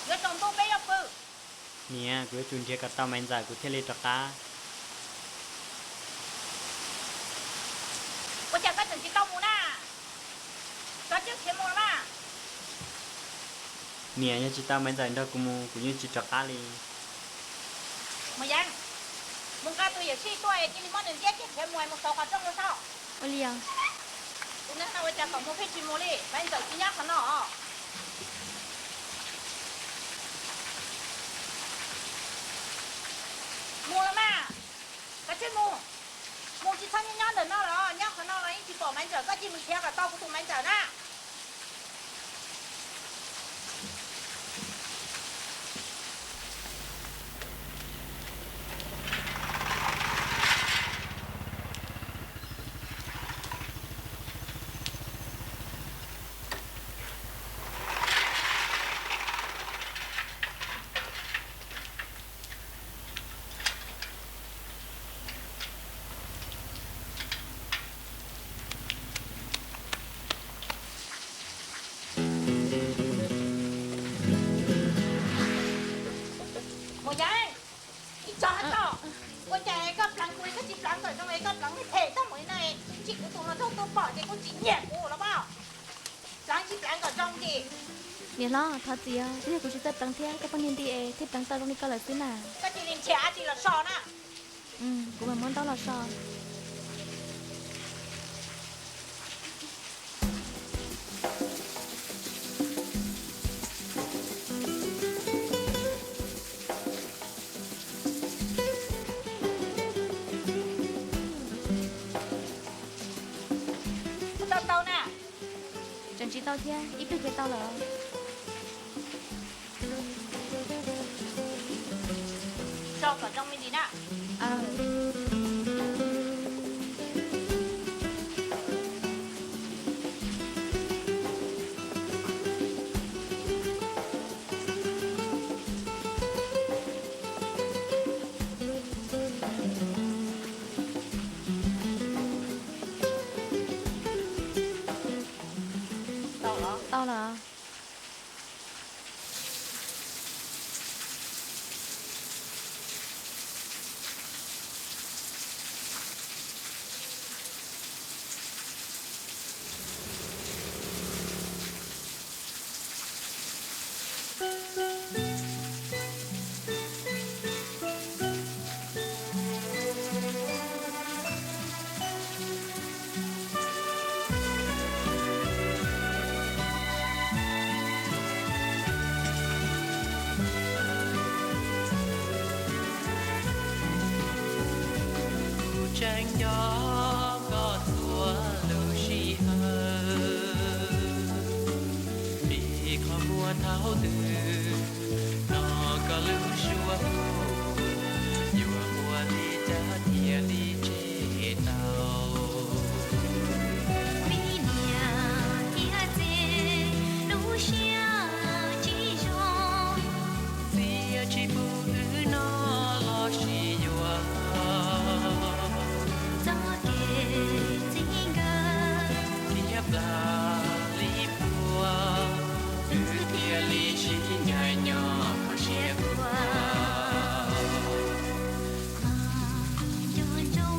Yuav tsaus ntuj peb yuav pw. Niam, kuv yuav tsum nrhiav kom tau Maiv Ntxawm kuv thiaj li rov qab. Ua cas koj tseem tsis tau mus na? Tso tseg khiav mus los mas. Niam, yog tsis tau Maiv Ntxawm nrog kuv mus kuv yeej tsis rov qab li. Mus Yeeb, mus nqa tus yuam sij tuaj es cia li muab nws ntiab kiag khiav mus, mus xauv qhov rooj ua tso. Ua li os. Tus neeg no ua cas kom mus pheej tsis mus li, Maiv Ntxawm tsis nyob qhov no. Mus los mas, koj tsij mus. Mus tsis txhob nyob nyob ntawm no los, nyob qhov no los yeej tsis pom Maiv Ntxawm, koj cia li mus nrhiav kom tau kuv tus Maiv Ntxawm na. Mus Yeeb, ib tso hab tso. Ua cas koj pleev kuv, koj tsis pleev kom zoo es koj pleev me phem tag mus li no, tsis kuv tus hluas nraug tuaj pom ces kuj tsis nyiam kuv los mas. Pleev tsis pleev kom zoo ces. Niam hlob, thov txim os, twb yog kuv tsis txawj pleev thiab, koj poj niag nti es thiaj pleev tau zoo li ko lawm xwb na. Koj cia li nrhiav dab tsi los so na. Kuv mam muab ntaub los so. Tau tau na. Tseem tsis tau thiab, ib pliag ces tau lawm. Tso kom zoo me ntsis na. Tau los? Tau los. Kuv tseem nco koj txhua lub sij hawm, vim qhov muag thaum twg hnov koj lub suab hu, yuav ua li cas thiaj li tseg tau. Me niam thiab txiv, lub siab tsis zoo, txiaj tsis pub wb noj los sis yuav, txoj kev txij nkawm thiab plam li puag, wb thiaj li sib ncaim nyob kho siab khuav. Nco ntsoov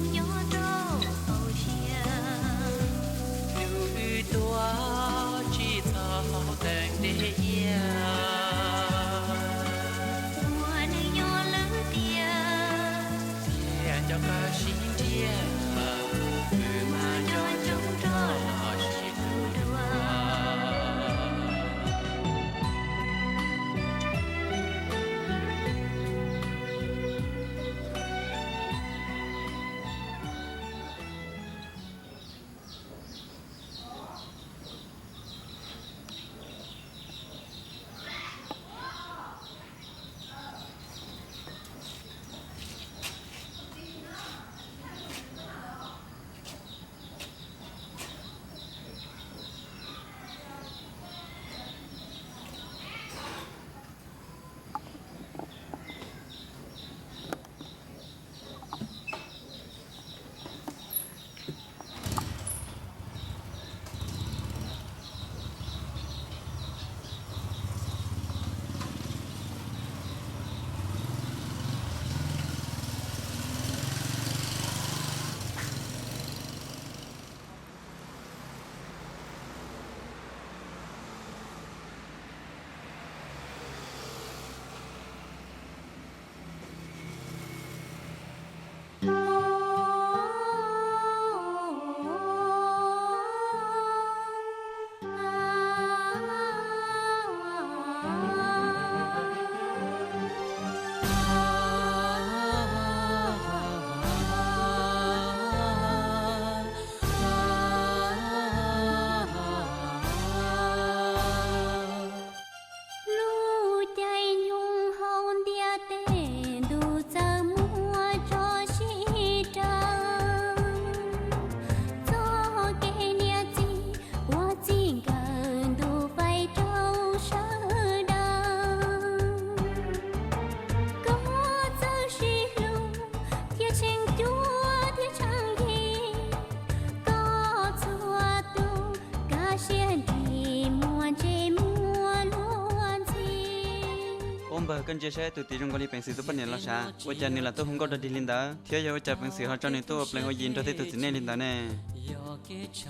Pog, koj ntsia saib tus tid zoo nkaus li peev xwm tus poj niam los sav, ua cas nws lam tuaj hu nkauj dog dig li ntawd, thiab yog ua cas peev xwm ho tso nws tuaj ua plees ua yi nrog tej tus txiv neej li ntawd ne?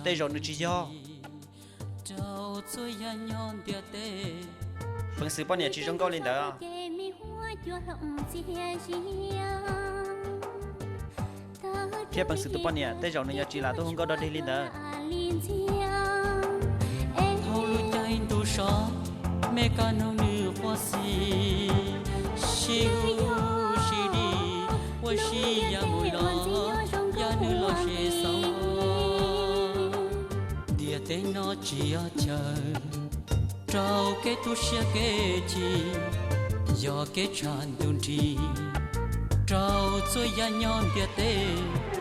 Tej zaum nws tsis yog. Peev xwm poj niam tsis zoo nkauj li ntawd. Thiab peev xwm tus poj niam tej zaum nws yog tsis lam tuaj hu nkauj dog dig li ntawd. Hauv lub caij ntuj so, me kab noog nws quaj xis, sib hu sib dig, ua si ya mus los, yog nws los se xav. Ntiaj teb no tsis yog chaw rau kev tu siab kev chim, yog kev tshav ntuj nrig rau txhua yam nyob ntiaj teb.